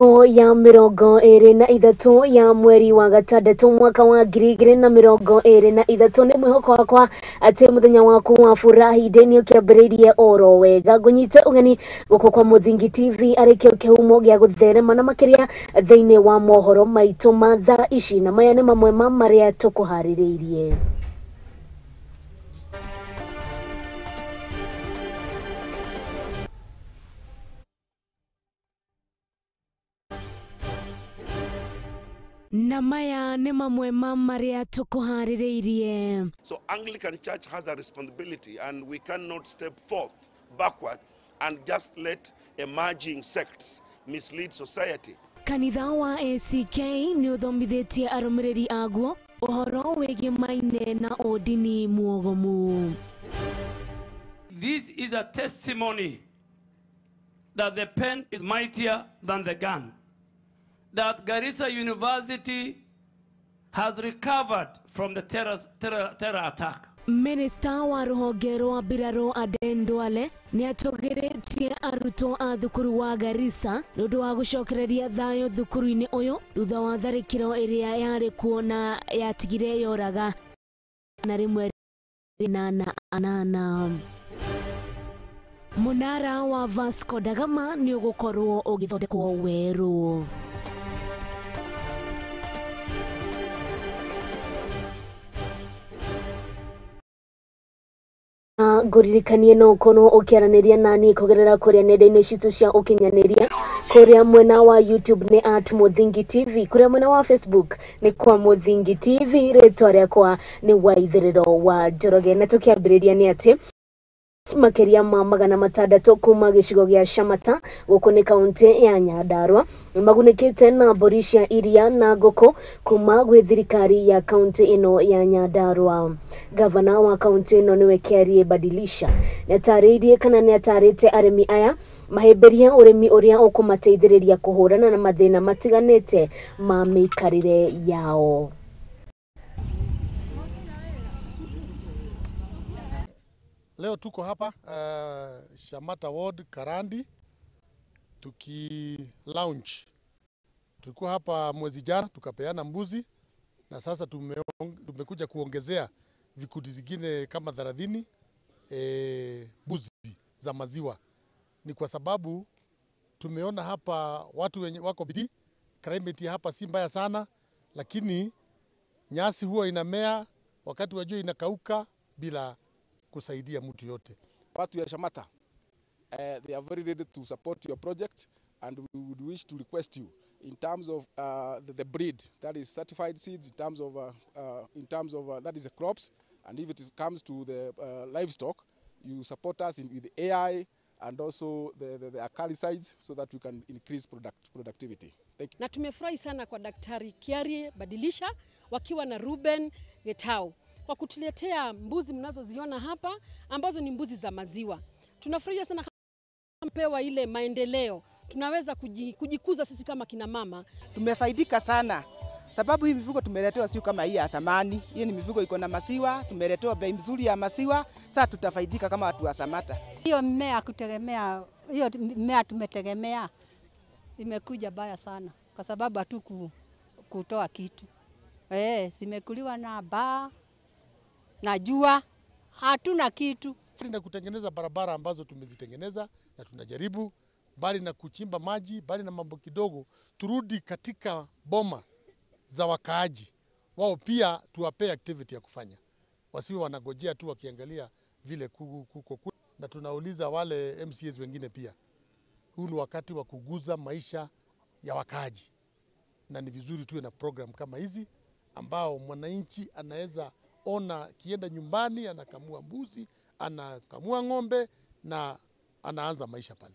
Ya 23 ya mweri wa gatandatũ mwaka wa 2023 nĩ mwĩhoko wakwa atĩ mũthenya waku wa furahi ndĩ ũkĩambĩrĩirie oro wega. Ngũnyite ũgeni gũkũ kwa Mũthingi TV arĩ kĩo kĩhumo gĩa gũtherema na makĩria thĩinĩ wa mohoro maitũ ma thaa ici, na maya nĩ mamwe ma marĩa tũkũharĩrĩirie. Na maya nĩ mamwe ma marĩa tũkũharĩrĩirie. So Anglican Church has a responsibility, and we cannot step forth backward and just let emerging sects mislead society. Kanitha wa ACK nĩ ũthomithĩtie arũmĩrĩri aguo ũhoro wĩgiĩ maine na ũndini muogomu. This is a testimony that the pen is mightier than the gun, that Garissa University has recovered from the terror attack. Minister wa rũhonge rwa mbirarũ Aden Duale nĩatũgĩrĩtie arutwo a thukuru wa Garissa nĩ ũndũ wa gũcokereria thayũ thukuru-inĩ ũyũ thutha wa tharĩkĩro ĩrĩa yarĩ kuo na yatigire yoraga na rĩmwe 88. Mũnara wa Vasco da Gama nĩ ũgũkorwo ũgĩthondekwo werũ. Ngũririkanie no ũkorwo ũkĩaranĩria nani kũgerera kũrĩa nenda-inĩ citũ cia ũkinyanĩria, kũrĩa mwena wa YouTube nĩ at Mũthingi TV, kũrĩa mwena wa Facebook nĩ kwa Mũthingi TV. Rĩtwa rĩakwa nĩ Waitherero wa Njoroge, na tũkĩambĩrĩria nĩ atĩ makĩria ma 600 kuma gĩcigo gĩa Shamata gũkũ nĩ kaunti ya Nyandarua magunĩkĩte na mbũri cia iria na ngũkũ kuma gwĩ thirikari ya kaunti ĩno ya Nyandarua. Gavana wa kaunti ĩno nĩwe Kiarie Badilisha nĩatarĩirie kana nĩatarĩte arĩmi aya mahĩmbĩrie ũrĩmi ũrĩa ũkũmateithĩrĩria kũhũrana na mathĩna matiganĩte ma mĩikarĩre yao. Leo tuko hapa Shamata Ward Karandi tuki launch. Tulikuwa hapa mwezi jana tukapeana mbuzi, na sasa tumekuja kuongezea vikundi zingine kama 30 mbuzi za maziwa. Ni kwa sababu tumeona hapa watu wenye wako bidii, climate hapa si mbaya sana, lakini nyasi huwa inamea wakati wa jua inakauka bila kusaidia mtu yote. Watu ya Shamata, they are very ready to support your project, and we would wish to request you in terms of the breed, that is certified seeds, in terms of that is the crops, and if it comes to the livestock, you support us with the AI and also the acaricides so that we can increase productivity. Thank you. Na tumefurahi sana kwa Daktari Kiarie Badilisha wakiwa na Ruben Getau kwa kutuletea mbuzi mnazoziona hapa ambazo ni mbuzi za maziwa. Tunafurahia sana mpewa ile maendeleo, tunaweza kujikuza sisi kama kina mama. Tumefaidika sana sababu hii mifugo tumeletewa sio kama hii ya zamani. Hii ni mifugo iko na maziwa, tumeletewa bei nzuri ya maziwa, sasa tutafaidika kama watu wa Samata. Hiyo mmea kutegemea, hiyo mmea tumetegemea imekuja baya sana kwa sababu hatuku kutoa kitu. Zimekuliwa na baa na jua, hatuna kitu. Na kutengeneza barabara ambazo tumezitengeneza na tunajaribu, bali na kuchimba maji, bali na mambo kidogo, turudi katika boma za wakaaji wao, pia tuwape activity ya kufanya, wasiwe wanagojea tu wakiangalia vile kuko. Na tunauliza wale MCAs wengine pia, huu ni wakati wa kuguza maisha ya wakaaji, na ni vizuri tuwe na program kama hizi ambao mwananchi anaweza ona kienda nyumbani anakamua mbuzi, anakamua ng'ombe na anaanza maisha pale.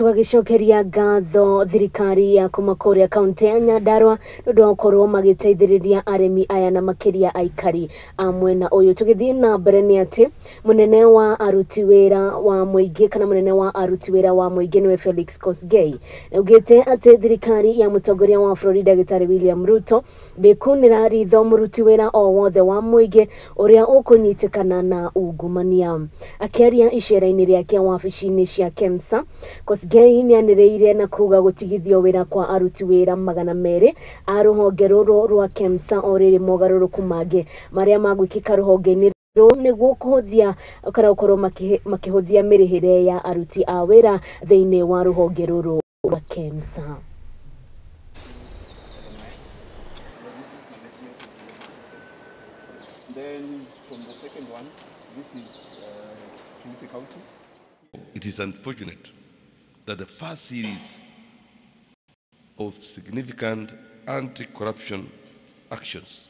Tũgagĩcokeria ngatho thirikari ya kuma kũrĩa kaunti ya Nyandarua nĩ ũndũ wa gũkorwo magĩteithĩrĩria arĩmi aya na makĩria aikari a mwena ũyũ. Tũgĩthiĩ na mbere nĩ atĩ mũnene wa aruti wĩra wa mũingĩ kana mũnene wa aruti wĩra wa mũingĩ nĩwe Felix Kosgei augĩte atĩ thirikari ya mũtongoria wa bũrũri Ndagĩtarĩ William Ruto ndĩkunĩra ritho mũruti wĩra o wothe wa mũingĩ ũrĩa ũkũnyitĩkana na ungumania. Akĩaria icera-inĩ rĩake wabici-inĩ cia KEMSA, Kosgei Kosgei nĩanĩrĩire na kuga gũtigithio wĩra kwa aruti wĩra 200 a rũhonge rũrũ rwa KEMSA o rĩrĩ mogarũrũku mangĩ marĩa magwĩkĩka rũhonge-inĩ rũu nĩguo kũhũthia kana gũkorwo makĩhũthia mĩrĩhĩre ya aruti a wĩra thĩinĩ wa rũhonge rũrũ rwa KEMSA. Then from the second one, this is Kilifi County. It is unfortunate that the first series of significant anti-corruption actions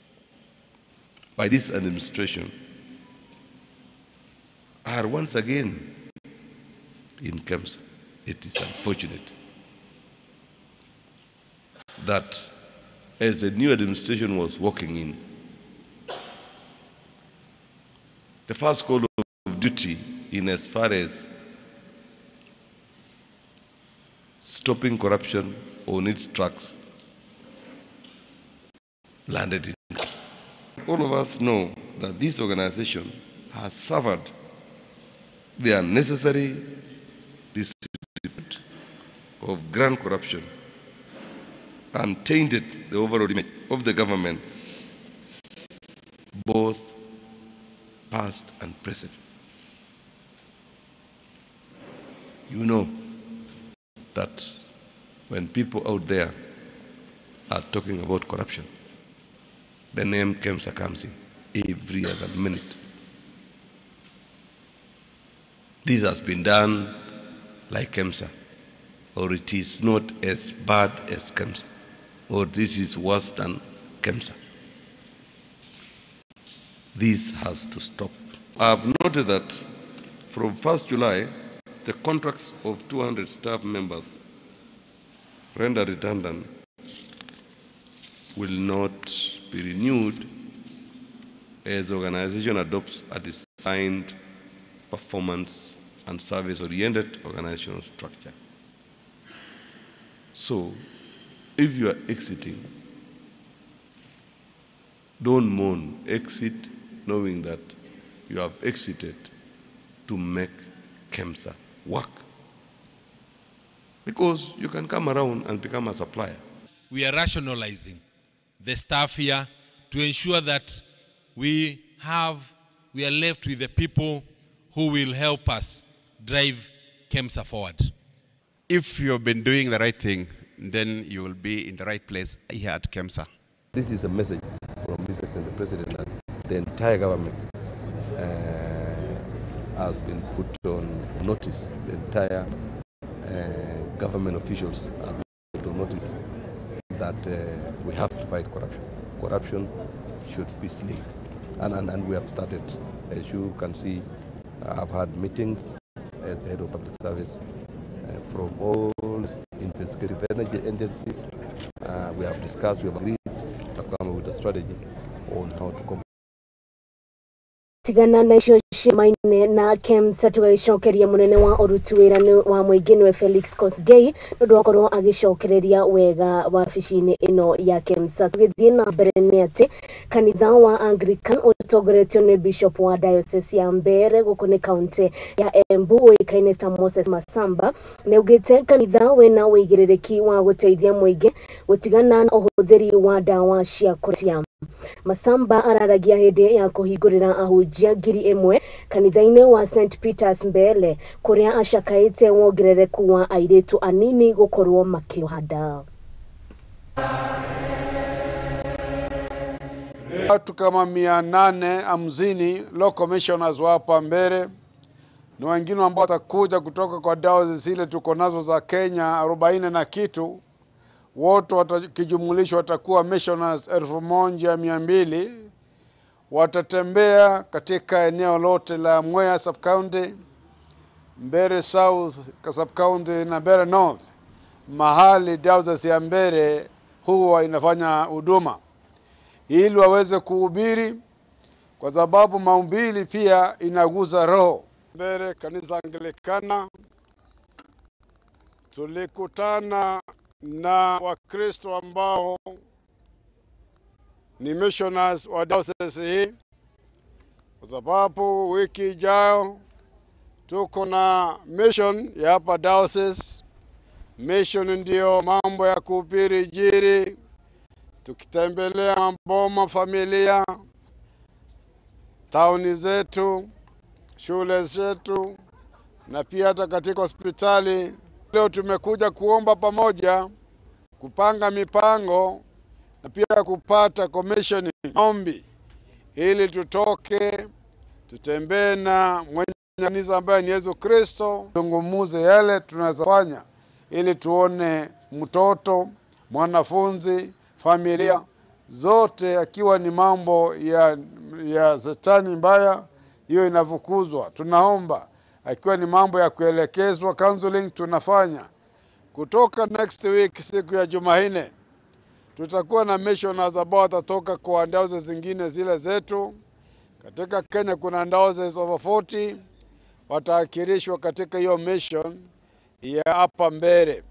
by this administration are once again in KEMSA. It is unfortunate that as the new administration was walking in, the first call of duty in as far as stopping corruption on its tracks landed in KEMSA. All of us know that this organization has suffered the unnecessary disrepute of grand corruption and tainted the overall image of the government, both past and present. You know that when people out there are talking about corruption, the name KEMSA comes in every other minute. This has been done like KEMSA, or it is not as bad as KEMSA, or this is worse than KEMSA. This has to stop. I have noted that from 1st July, the contracts of 200 staff members rendered redundant will not be renewed as the organization adopts a designed performance and service-oriented organizational structure. So, if you are exiting, don't mourn. Exit knowing that you have exited to make KEMSA work. Because you can come around and become a supplier. We are rationalizing the staff here to ensure that we are left with the people who will help us drive KEMSA forward. If you have been doing the right thing, then you will be in the right place here at KEMSA. This is a message from His Excellency the President that the entire government has been put on notice. The entire government officials are put on notice that we have to fight corruption. Corruption should be slain. And we have started. As you can see, I've had meetings as head of public service from all investigative energy agencies. We have discussed, we have agreed, have come up with a strategy on how to combat. Tigana na icio cimaine na KEMSA tugagicokeria munene wa uruti wira wa muingi niwe Felix Kosgei nundu wa korwo agicokereria wega wabici-ini ino ya KEMSA. Tugithie na mbere ni ati kanitha wa Anglican utongoretio ni Bishop wa Diocese ya Mbere guku ni kaunti ya Embu uikaine ta Moses Masamba ni augite kanitha wina uigiririkia wa guteithia muingi gutigana na uhuthiri wa dawa cia kũrebia. Masamba araragia hindi ya kuhingurira ahunjia 1,000 kanitha-ini wa St Peters Mbele kuria acakaite wongerereku wa airitu anini gukorwo makioha nda. Watu kama 850 local commissioners wa hapa Mbere na wengine ambao watakuja kutoka kwa diocese zile tuko nazo za Kenya 40 na kitu, wote watakijumulishwa watakuwa missioners 1200. Watatembea katika eneo lote la Mwea sub-county, Mbere South sub-county na Mbere North, mahali diocese ya Mbere huwa inafanya huduma, ili waweze kuhubiri, kwa sababu maumbili pia inaguza roho. Mbere kanisa Anglikana tulikutana na Wakristo ambao ni missionaries wa diocese hii, kwa sababu wiki ijayo tuko na mission ya hapa diocese. Mission ndio mambo ya kuhubiri Injili, tukitembelea maboma, familia, tauni zetu, shule zetu na pia hata katika hospitali. Leo tumekuja kuomba pamoja, kupanga mipango na pia kupata commission ombi ili tutoke tutembee na mwenye kanisa ambaye ni Yesu Kristo, tuzungumuze yale tunaweza fanya ili tuone mtoto, mwanafunzi, familia zote, akiwa ni mambo ya shetani mbaya, hiyo inafukuzwa. Tunaomba akiwa ni mambo ya kuelekezwa, counseling tunafanya. Kutoka next week siku ya Jumanne tutakuwa na missionaries ambao watatoka kwa diocese zingine zile zetu. Katika Kenya kuna diocese over 40 watawakilishwa katika hiyo mission ya hapa mbele.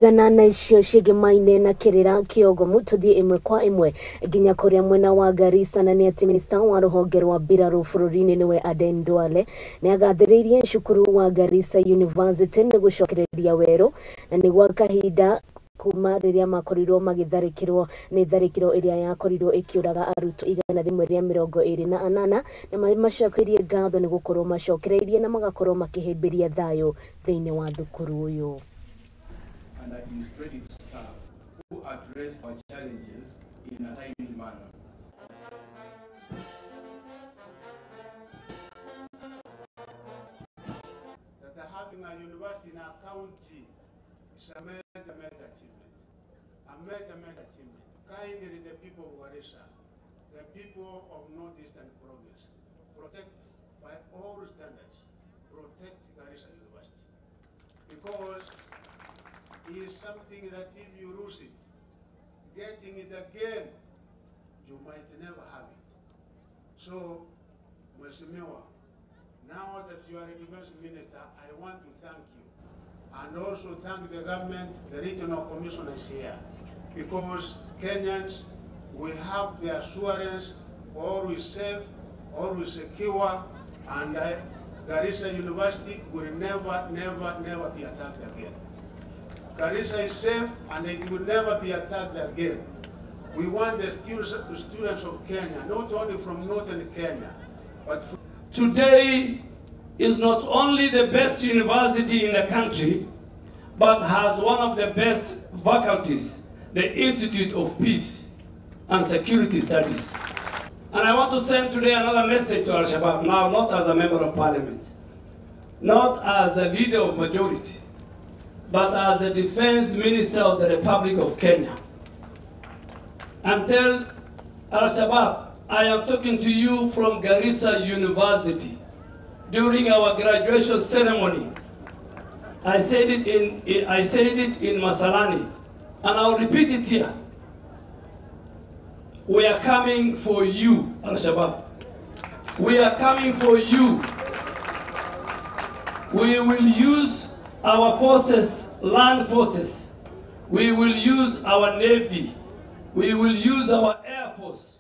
Gana na icio ciĩgĩmaine na kĩrĩra kĩogomu tũthiĩ ĩmwe kwa ĩmwe nginya kũrĩa mwena wa Garissa, na nĩ atĩ minista wa rũhonge rwa mbirarũ bũrũri-inĩ nĩwe Aden Duale nĩ agathĩrĩirie cukuru wa Garissa University nĩ gũcokereria werũ na nĩ gwa kahinda kuma rĩrĩa makorirwo magĩtharĩkĩrwo nĩ tharĩkĩro ĩrĩa yakorirwo ĩkĩũraga arutwo 128 na macokeirie ngatho nĩ gũkorwo macokereirie na magakorwo makĩhĩmbĩria thayũ thĩinĩ wa thukuru ũyũ. And administrative staff who addressed our challenges in a timely manner. That having a university in our county is a major, major achievement. A major, major achievement. Kindly the people of Garissa, the people of Northeastern Province, protect by all standards, protect Garissa University. Because it is something that if you lose it, getting it again, you might never have it. So, Mheshimiwa, now that you are a defense minister, I want to thank you. And also thank the government, the regional commissioners here, because Kenyans, we have the assurance, all is safe, all is secure, and Garissa University will never, never, never be attacked again. Garissa is safe and it will never be attacked again. We want the students of Kenya, not only from northern Kenya, but from today is not only the best university in the country, but has one of the best faculties, the Institute of Peace and Security Studies. And I want to send today another message to Al-Shabaab, now not as a member of parliament, not as a leader of majority, but as a defense minister of the Republic of Kenya. And tell Al-Shabaab, I am talking to you from Garissa University. During our graduation ceremony, I said it in Masalani, and I'll repeat it here. We are coming for you, Al-Shabaab. We are coming for you. We will use our forces, land forces. We will use our navy. We will use our air force.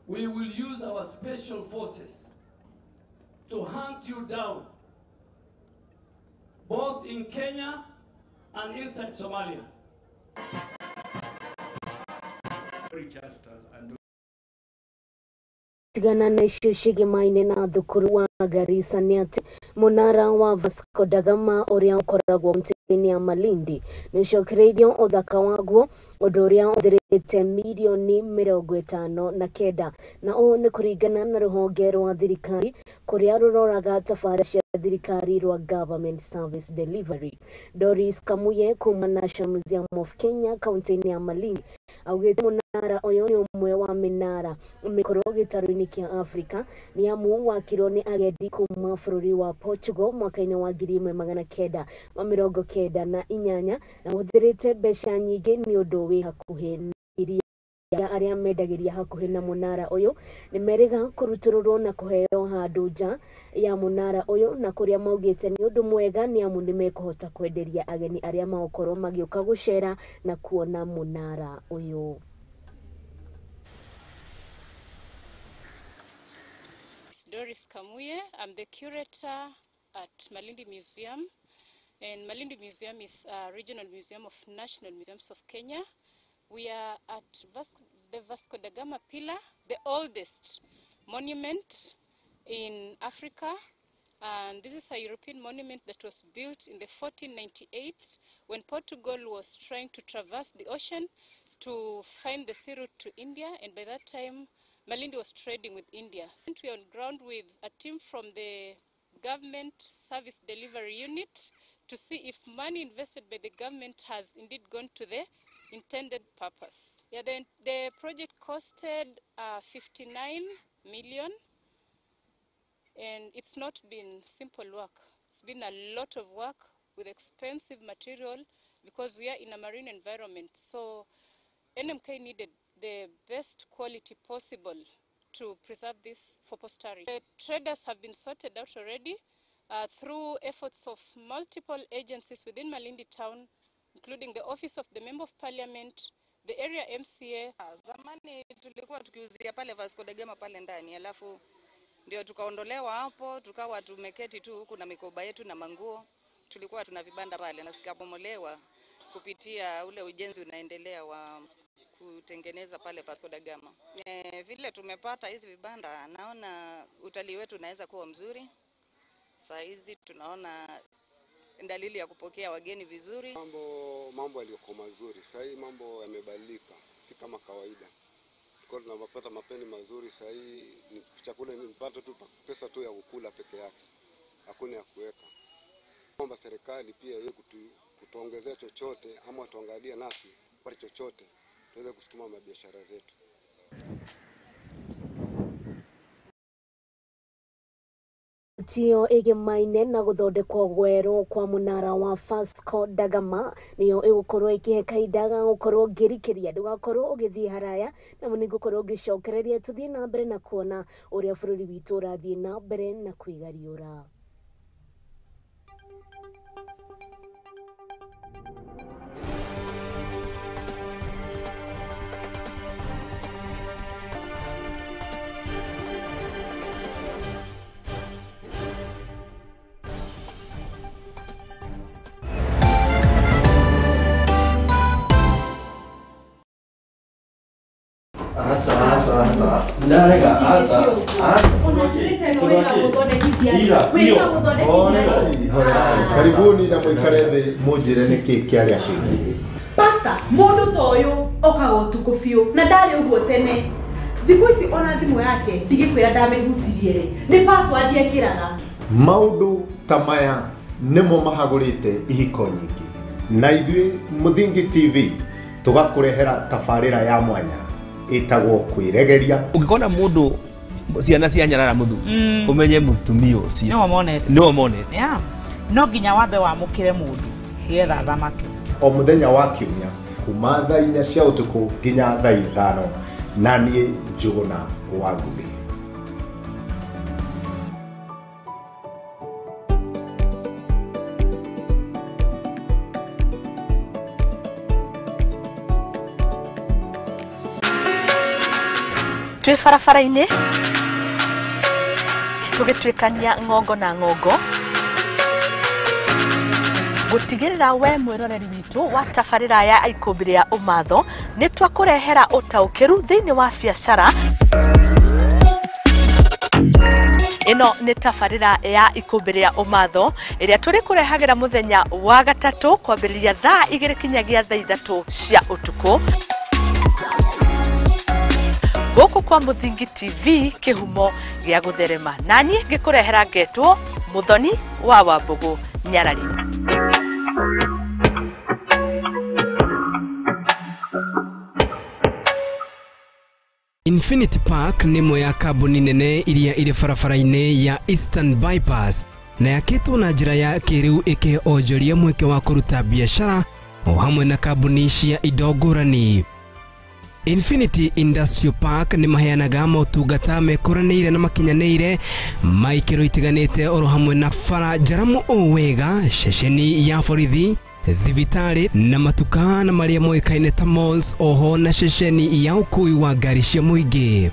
We will use our special forces to hunt you down, both in Kenya and inside Somalia. Tigana na icio ciĩgĩmaine na thukuru wa Garissa nĩ atĩ mũnara wa Vasco da Gama ũrĩa ũkoragwo kaunti-inĩ ya Malindi nĩ ũcokereirio ũthaka waguo, ũndũ ũrĩa ũhũthĩrĩte mirioni 59, na ũũ nĩ kũringana na rũhonge rwa thirikari kũrĩa rũroraga tabarĩra cia thirikari rwa Government Service Delivery. Doris Kamuye kuma National Museum of Kenya kaunti-inĩ ya Malindi augĩte mũnara ũyũ nĩ ũmwe wa mĩnara mĩkũrũ gĩtarũ-inĩ kĩa Afrika nĩ amu wakirwo nĩ agendi kuma bũrũri wa Portugal mwaka-inĩ wa 1998 na ũhũthĩrĩte mbeca nyingĩ nĩ ũndũ wĩ hakuhĩ na iria. Arĩa mendagĩria hakuhĩ na mũnara ũyũ nĩ merĩga kũrutũrũrwo na kũheo handũ nja ya mũnara ũyũ, na kũrĩa maugĩte nĩ ũndũ mwega nĩ amu nĩ mekũhota kwenderia ageni arĩa magũkorwo magĩũka gũcera na kuona mũnara ũyũ. Doris Kamuye, I'm the curator at Malindi Museum. And Malindi Museum is a regional museum of National Museums of Kenya. We are at the Vasco da Gama Pillar, the oldest monument in Africa. And this is a European monument that was built in the 1498 when Portugal was trying to traverse the ocean to find the sea route to India. And by that time, Malindi was trading with India. So we are on ground with a team from the Government Service Delivery Unit to see if money invested by the government has indeed gone to the intended purpose. Yeah, the project costed 59 million, and it's not been simple work. It's been a lot of work with expensive material because we are in a marine environment. So NMK needed the best quality possible to preserve this for posterity. The traders have been sorted out already through efforts of multiple agencies within Malindi town, including the Office of the Member of Parliament, the area MCA. Zamani tulikuwa tukiuzia pale Vasco da Gama pale ndani, alafu ndio tukaondolewa hapo, tukawa tumeketi tu huku na mikoba yetu na manguo. Tulikuwa tuna vibanda pale na zikabomolewa kupitia ule ujenzi unaendelea wa kutengeneza pale Vasco da Gama. Vile tumepata hizi vibanda, naona utalii wetu unaweza kuwa mzuri. Saa hizi tunaona dalili ya kupokea wageni vizuri. Mambo yalikuwa mazuri. Sasa hii mambo yamebadilika, si kama kawaida. Tulikuwa tunapata mapeni mazuri, sasa hii ni chakula ni mpato tu, pesa tu ya kukula peke yake. Hakuna ya kuweka. Naomba serikali pia iwe kutuongezea chochote ama tuangalie nasi kwa chochote tuweze kusukuma mabiashara zetu. Tio ĩgĩmaine na gũthondekwo gwerũ kwa mũnara wa Vasco da Gama nĩyo ĩgũkorwo ĩkĩhe kahinda ga gũkorwo ngĩrikĩria ndũgakorwo ũgĩthiĩ haraya na nĩngũkorwo ngĩcokereria tũthiĩ na mbere na kuona ũrĩa bũrũri witũ ũrathiĩ na mbere na kwĩgariũra. Karibuni na mwikare thĩ munjire nĩkĩ kĩarĩa kĩngĩ. Pastor, mũndũ ta ũyũ okaga ũtukũ biũ na ndarĩ ũguo tene. Thikũ ici ona thimũ yake ndigĩkwĩra ndamĩhutirie rĩ, nĩ password ekĩraga. Maũndũ ta maya nĩmo mahagũrĩte ihiko nyingĩ. Na ithuĩ Mũthingi TV tũgakũrehera tabarĩra ya mwanya ĩtagwo kwĩregeria. Ũngĩkona mũndũ ciana cia nyarara mũthuri umenye mũtumia ũcio nĩwe monete. Yeah. No nginya wambe wamũkĩre mũndũ getha thamaki. O mũthenya wa kiumia kuma thaa 4 cia ũtukũ nginya thaa 5 na niĩ Njũgũna wa Ngũgĩ. Twĩ barabara-inĩ tũgĩtuĩkania ng'ongo na ng'ongo gũtigĩrĩra we mwĩroreri witũ wa tabarĩra ya ikũmbĩ rĩa ũmatho nĩ twakũrehera ũtaũkĩru thĩinĩ wa biacara. Ĩno nĩ tabarĩra ya ikũmbĩ rĩa ũmatho ĩrĩa tũrĩkũrehagĩra mũthenya wa gatatũ kwambĩrĩria thaa 2 kinyagia thaa 3 cia ũtukũ gũkũ kwa Mũthingi TV kĩhumo gĩa gũtherema naniĩ ngĩkũrehera ngetwo Mũthoni wa Wambũgũ Nyarari. Infinity Park nĩ ĩmwe ya kambuni nene iria irĩ barabara-inĩ ya Eastern Bypass na yakĩtwo na njĩra ya kĩrĩu ĩkĩhe onjoria mweke wa kũruta biacara o hamwe na kambuni cia indo ngũrani. Infinity Industrial Park nĩ maheanaga motungata mekũranĩire na makinyanĩire ma ikĩro itiganĩte oro hamwe na bara njaramu o wega, ceceni ya borithi, thibitarĩ na matuka na marĩa moĩkaine ta malls, oho na ceceni ya ũkui wa ngari cia mũingĩ.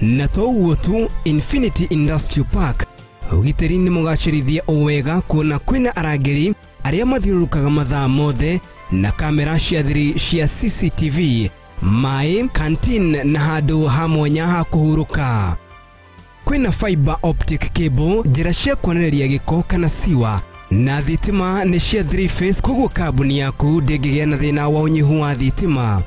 Na to ũguo tu, Infinity Industrial Park Ũgitĩri nĩ mũgacĩrithie o wega kuona kwĩna arangĩri arĩa mathiũrũrũkaga mathaa mothe na kamera cia thiri cia CCTV, maĩ, canteen na handũ ha mwanya ha kũhurũka. Kwĩna fiber optic cable, njĩra cia kuonereria gĩko kana siwa, na thitima nĩ cia 3 phase, koguo kambuni yaku ndĩngĩgĩa na thĩna wa ũnyihu wa thitima.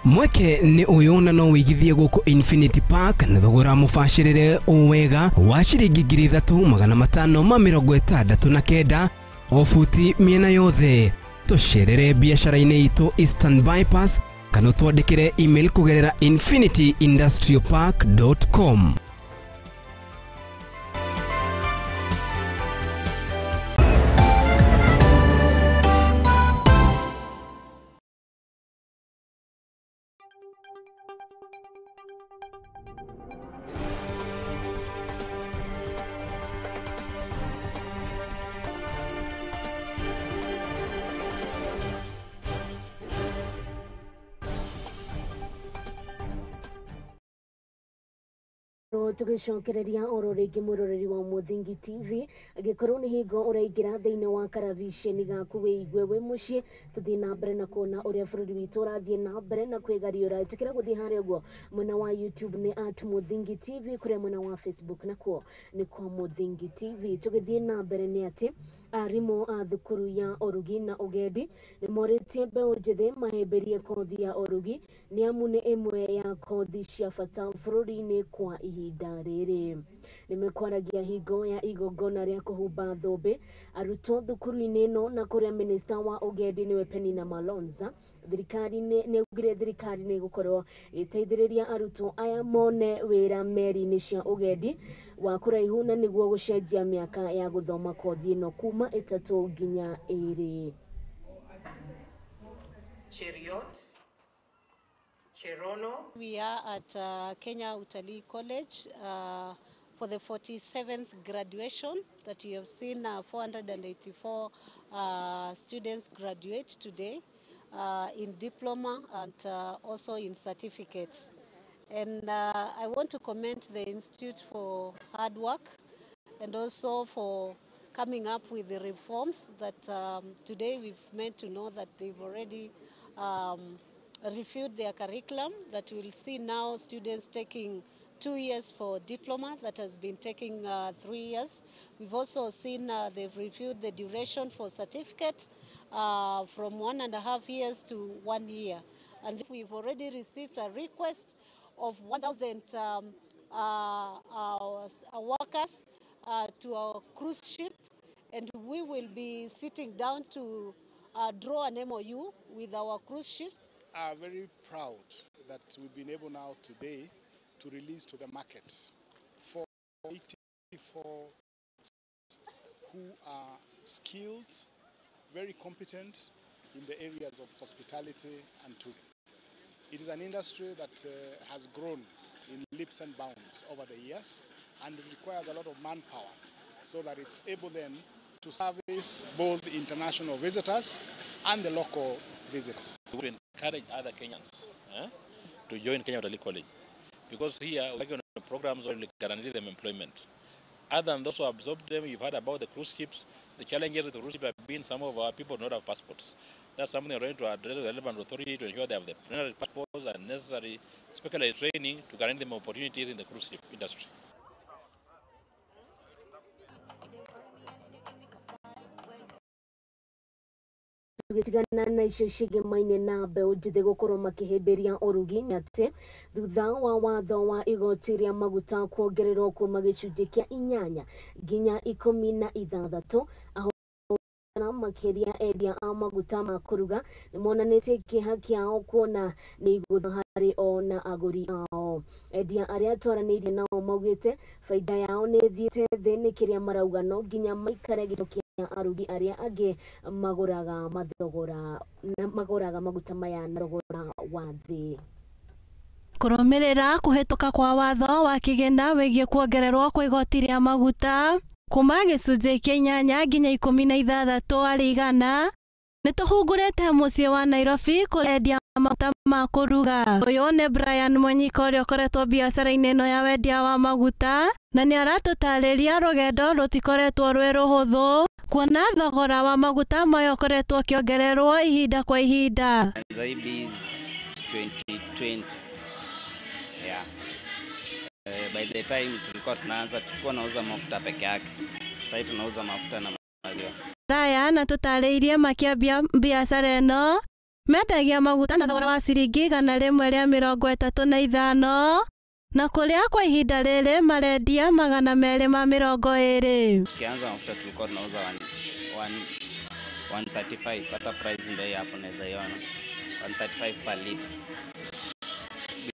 Mweke nĩ ũyũ na no wĩigithie gũkũ Infinity Park na thogora mũbacĩrĩre o wega wa ciringi 3569 o buti mĩena yothe. Tũcerere biacara-inĩ itũ Eastern Bypass kana ũtwandĩkĩre email kũgerera infinityindustrialpark.com. Tugicokereria oro ringi mwiroreri wa Muthingi TV angikorwo ni hingo uraingira thiini wa karaviceni gaku wiigue wi mucii tuthii na mbere na kuona uria bururi witu urathie na mbere na kwigariura. Itikira guthii haria uguo mwena wa YouTube ni at Muthingi TV, kuria mwena wa Facebook nakuo ni kwa Muthingi TV. Tugithie na mbere ni ati arimu a thukuru ya urugi na ugendi ni moritie mbeũ njĩthĩ mahĩmbĩrie kothi ya urugi ni amu nĩ ĩmwe ya kothi cia bata bũrũri-inĩ kwa ihinda rĩrĩ. Nĩmekwaragia hingo ya igongona rĩa kũhumba thũmbĩ arutwo thukuru-inĩ ĩno na kũrĩa minista wa ugendi nĩwe Penina Malonza thirikari nĩ augire thirikari nĩ ĩgũkorwo ĩgĩteithĩrĩria arutwo aya mone wĩra meri-inĩ cia ugendi wa kũraihu na nĩguo gũcenjia mĩaka ya gũthoma kothi ĩno kuma 3 nginya 2. Cheriot, Cherono. We are at Kenya Utalii College for the 47th graduation that you have seen 484 students graduate today in diploma and also in certificates. And I want to commend the Institute for hard work and also for coming up with the reforms that today we've made to know that they've already reviewed their curriculum, that we'll see now students taking 2 years for diploma that has been taking 3 years. We've also seen they've reviewed the duration for certificate from 1.5 years to 1 year. And we've already received a request of 1,000 workers to our cruise ship, and we will be sitting down to draw an MOU with our cruise ship. Are very proud that we've been able now today to release to the market 484 who are skilled, very competent in the areas of hospitality and tourism. It is an industry that has grown in leaps and bounds over the years and requires a lot of manpower so that it's able then to service both the international visitors and the local visitors. We encourage other Kenyans to join Kenya Utalii College, because here we're working on programs that will guarantee them employment. Other than those who absorb them, you've heard about the cruise ships. The challenges with the cruise ships have been some of our people do not have passports. That's something we're trying to address with the relevant authority to ensure they have the necessary passports and necessary specialized training to guarantee them opportunities in the cruise ship industry. Tũgĩtigana na icio ciĩgemaine na mbeũ njĩthĩ gũkorwo makĩhĩmbĩria ũrugi nĩ atĩ thutha wa watho wa igoti rĩa maguta kuongererwo kuma gĩcunjĩ kĩa 8 nginya 16 ahũra makĩria endia a maguta ma kũruga nĩ monanĩtie kĩeha kĩao kuona nĩ igũtha harĩ o na agũri ao. Endia arĩa twaranĩirie nao maugĩte baida yao nĩ ĩthiĩte thĩ nĩ kĩrĩa marauga no nginya maikare gĩtũ kĩa arugi arĩa angĩ magũraga mathogora na magũraga maguta maya na thogora wa thĩ. Kũrũmĩrĩra kũhĩtũka kwa watho wa kĩgĩna wĩgiĩ kuongererwo kwa igoti rĩa maguta kuma gĩcunjĩ kĩa 8 nginya 16 harĩ igana nĩ tũhungurĩte mũciĩ wa Nairobi kũrĩa endia maguta Ma kũruga. Ũyũ nĩ Brian Mwanyika ũrĩa ũkoretwo biacara-inĩ ĩno ya wendia wa maguta na nĩ aratũtarĩria rũgendo rũtikoretwo rwĩ rũhũthũ kuona thogora wa maguta maya ũkoretwo ũkĩongererwo ihinda kwa ihinda. Anza hii biz 2020. Yeah. By the time tulikuwa tunaanza tulikuwa nauza mafuta peke yake. Sasa tunauza mafuta na maziwa. Brian atũtarĩirie makĩambia biacara ĩno mendagia maguta na thogora wa ciringi 135 na kũrĩa kwa ihinda rĩrĩ marendia 220. Tukianza mafuta tulikuwa tunauza 135, hata price ndio hapo naweza iona 135 per liter.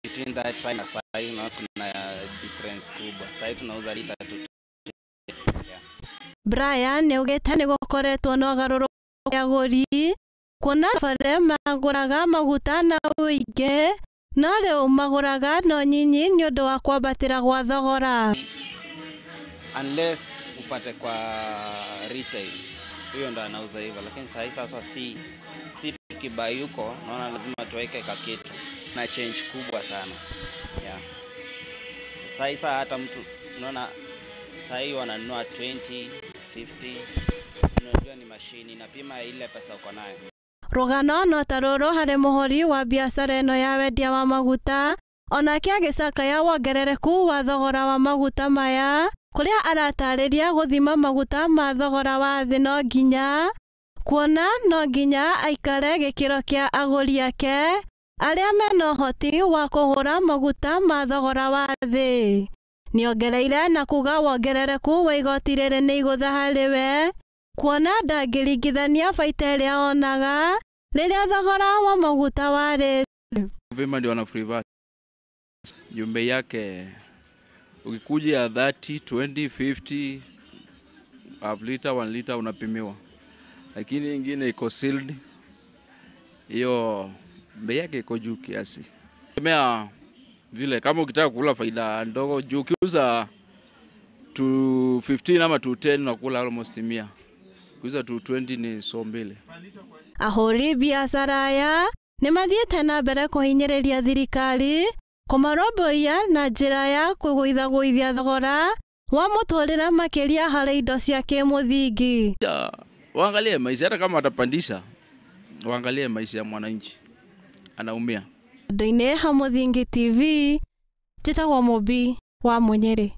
Between that time na sasa na kuna difference kubwa. Sasa tunauza lita 2. Yeah. Brian nĩaugĩte nĩ gũkoretwo na ũgarũrũku wa agũri kuona kabere magũraga maguta na ũingĩ no rĩu magũraga no nyinyi nĩ ũndũ wa kwambatĩra gwa thogora. Unless upate kwa retail, huyo ndo anauza hivyo, lakini sasa si tukibai huko naona lazima tuweke kakitu na change kubwa sana. Yeah. Sasa hata mtu unaona sasa wananunua 20, 50, unajua ni mashini inapima ile pesa uko nayo. Rũgano no ta rũrũ harĩ mũhũri wa biacara ĩno ya wendia wa maguta onake agĩcakaya wongerereku wa thogora wa maguta maya kũrĩa aratarĩria gũthima maguta ma thogora wa thĩ no nginya kuona no nginya aikare gĩkĩro kĩa agũri ake arĩa mena ũhoti wa kũgũra maguta ma thogora wa thĩ. Nĩongereire na kuga wongerereku wa igoti rĩrĩ nĩ igũtha harĩ we kuona ndangĩringithania baita ĩrĩa onaga rĩrĩa thogora wa maguta warĩ thĩ. Vema ndio wana free VAT. Jumbe yake ukikuja 30, 20, 50 half liter, 1 liter unapimiwa. Lakini ingine iko sealed. Hiyo bei yake iko juu kiasi. Temea vile kama ukitaka kula faida ndogo juu ukiuza 215 ama 210 unakula almost 100. Ukiuza 220 ni so mbili. Ahũri biacara aya nĩmathiĩte na mbere kũhinyĩrĩria thirikari kũmarũmbũiya na njĩra ya kũgũithagũithia thogora wa mũtũrĩre makĩria harĩ indo cia kĩmũthingi. Waangalie maisha, hata kama watapandisha waangalie maisha ya mwananchi anaumia. Andũ-inĩ ha Mũthingi TV, njĩtagwo Mũmbi wa Mũnyĩrĩ.